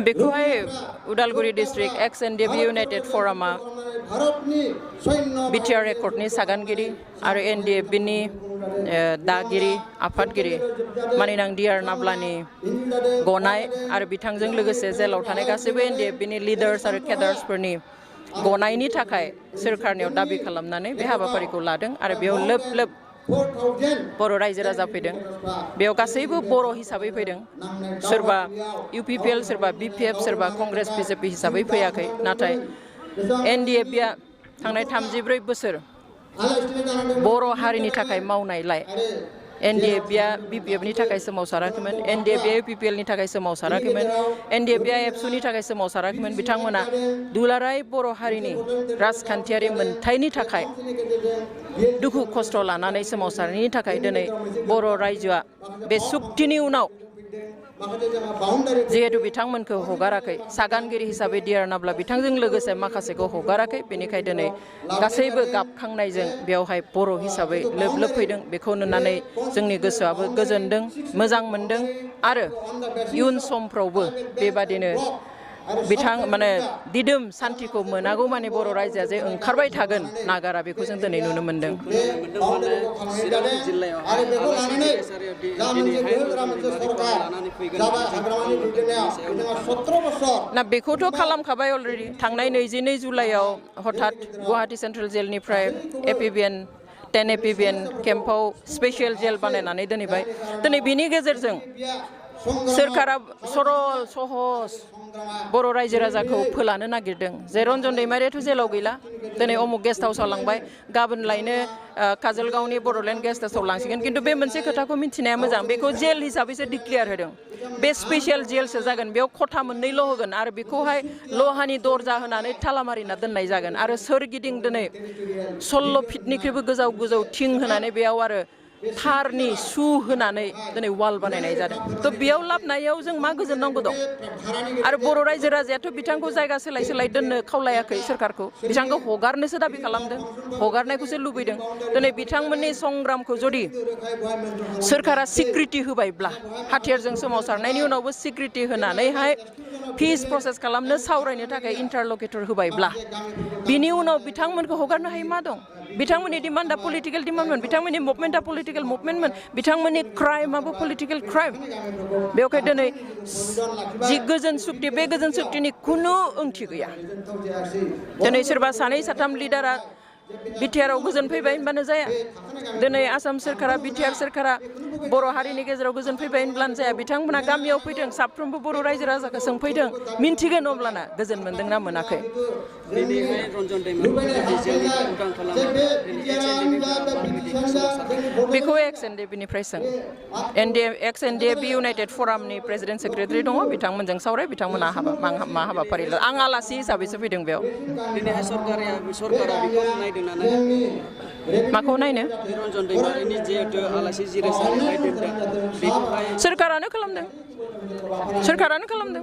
बेखौहाय उदालगुरि डिस्ट्रिक्ट एक्स NDFB United फरामा BTR रेकर्डनि सागानगिरि आरो एनडिएफबिनि दागिरि आफादगिरि मानिनां डिआर नाब्लानि गनाय आरो बिथांजों लोगोसे जेलाव थानाय गासैबो एनडिएफबिनि लिडार्स आरो केडार्सफोरनि गनायनि थाखाय सोरखारनियाव दाबि खालामनानै बे हाबाफारिखौ लादों आरो बेयाव लोब लोब बर' रायजो राजा फैदों। बेयाव गासैबो बर' हिसाबै फैदों। सोरबा इउपिपिएल, सोरबा बिपिएफ, सोरबा कंग्रेस बिजेपि हिसाबै फैयाखै। नाथाय एनडिएफबिआ थांनाय 34 बोसोर बर' हारिनि थाखाय मावनायलाय एनडिएफबिआ बिपिएफनि थाखाय सोमावसाराखैमोन, एनडिएफबिआ इउपिपिएलनि थाखाय सोमावसाराखैमोन, एनडिएफबिआ एबसुनि थाखाय सोमावसाराखैमोन। बिथांमोना दुलाराय बर' हारिनि राजखान्थियारि मोनथायनि थाखाय दुखु खस्थ' लानानै सोमावसारनायनि थाखाय दिनै बर' रायजोआ बे सुक्तिनि उनाव जिहेतु बिथांमोनखौ हगाराखै, सागानगिरि हिसाबै डिआर नाब्ला बिथांजों लोगोसे माखासेखौ हगाराखै, बेनिखाय दिनै गासैबो गाबखांनायजों बेवहाय बर' हिसाबै लोब लोब फैदों। बेखौ नुनानै जोंनि गोसोआबो गोजोनदों, मोजां मोनदों आरो इयुन समफ्रावबो बेबादिनो दिदोम सान्थिखौ मोनागौ माने बर' रायजोआ जे ओंखारबाय थागोन नागारा, बेखौ जों दिनै नुनो मोनदों। ना बेखौथ' खालामखाबाय अलरेडि। थांनाय 22 जुलाइआव हठात गुवाहाटी सेन्ट्रेल जेलनिफ्राय एपिबिएन 10 एपिबिएन केम्पआव स्पेसियेल जेल बानायनानै दोनहैबाय। दिनै बिनि गेजेरजों सोरखारा सरल सहज बर' रायजो राजाखौ फोलानो नागिरदों। जे रन्जन दैमारियाथ' जेलाव गैला, दिनै अमुक गेस्ट हाउसाव लांबाय, गाबोन लायनो काजलगावनि बड'लेण्ड गेस्ट हाउसाव लांसिगोन। खिन्थु बे मोनसे खोथाखौ मिन्थिनाया मोजां, बेखौ जेल हिसाबैसो डिक्लेयार होदों। बे स्पेसियेल जेलसो जागोन, बेयाव खथा मोननैल' होगोन आरो बेखौहाय लहानि दरजा होनानै थाला मारिना दोननाय जागोन आरो सोरगिदिं दिनै 16 फिटनिख्रुइबो गोजौ गोजौ थिं होनानै बेयाव आरो थारनि सु होनानै दिनै वाल बानायनाय जादों। थ' बेयाव लाबोनायाव जों मा गोजोननांगौ दं? आरो बर' रायजो राजायाथ' बिथांखौ जायगा सोलाय सोलाय दोननो खावलायाखै सोरखारखौ, बिथांखौ हगारनोसो दाबि खालामदों, हगारनायखौसो लुबैदों। दिनै बिथांमोननि संग्रामखौ जुदि सोरखारा सिक्रिटि होबायब्ला, हाथियारजों सोमावसारनायनि उनावबो सिक्रिटि होनानैहाय पिस प्रसेस खालामनो सावरायनो थाखाय इन्टारलकेटर होबायब्ला, बिनि उनाव बिथांमोनखौ हगारनो हायै मा दं? बिथांमोननि डिमान्डआ पलिटिकेल डिमान्डमोन, बिथांमोननि मुभमेन्टआ पलिटिकेल मुभमेन्टमोन, बिथांमोननि क्राइमाबो पलिटिकेल क्राइम। बेवहाय दिनै जि गोजोन सुक्ति, बे गोजोन सुक्तिनि खुनु ओंथि गैया। दिनै सोरबा सानै साथाम लिडारा बिटिआरआव गोजोन फैबाय होनबानो जाया। दिनै आसाम सोरखारा, बिटिआर सोरखारा बर' हारिनि गेजेराव गोजोन फैबाय होनब्लानो जाया। बिथांमोना गामियाव फैदों, साफ्रोमबो बर' रायजो राजाखौ सोंफैदों, मिन्थिगोन अब्लाना गोजोन मोनदोंना मोनाखै। बेखौ एक्स एनडिएफबिनिफ्राय सों। एक्स एनडिएफबि इउनाइटेड फरामनि प्रेसिडेन्ट सेक्रेटारि दङ, बिथांमोनजों सावराय, बिथांमोना मा हाबाफारि लादों। आं आलासि हिसाबैसो फैदों बेयाव। माखौ नायनो? सोरखारानो खालामदों, सोरखारानो खालामदों।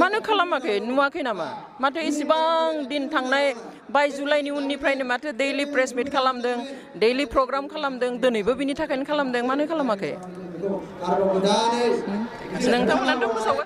मानो खालामाखै? नुवाखै नामा? माथो इसिबां दिन थांनाय 22 जुलाइनि उननिफ्रायनो माथो दैलि प्रेस मिट खालामदों, दैलि प्रग्राम खालामदों, दिनैबो बिनि थाखायनो खालामदों। मानो खालामाखै? नोंथांमोनाथ' फोसावगोन।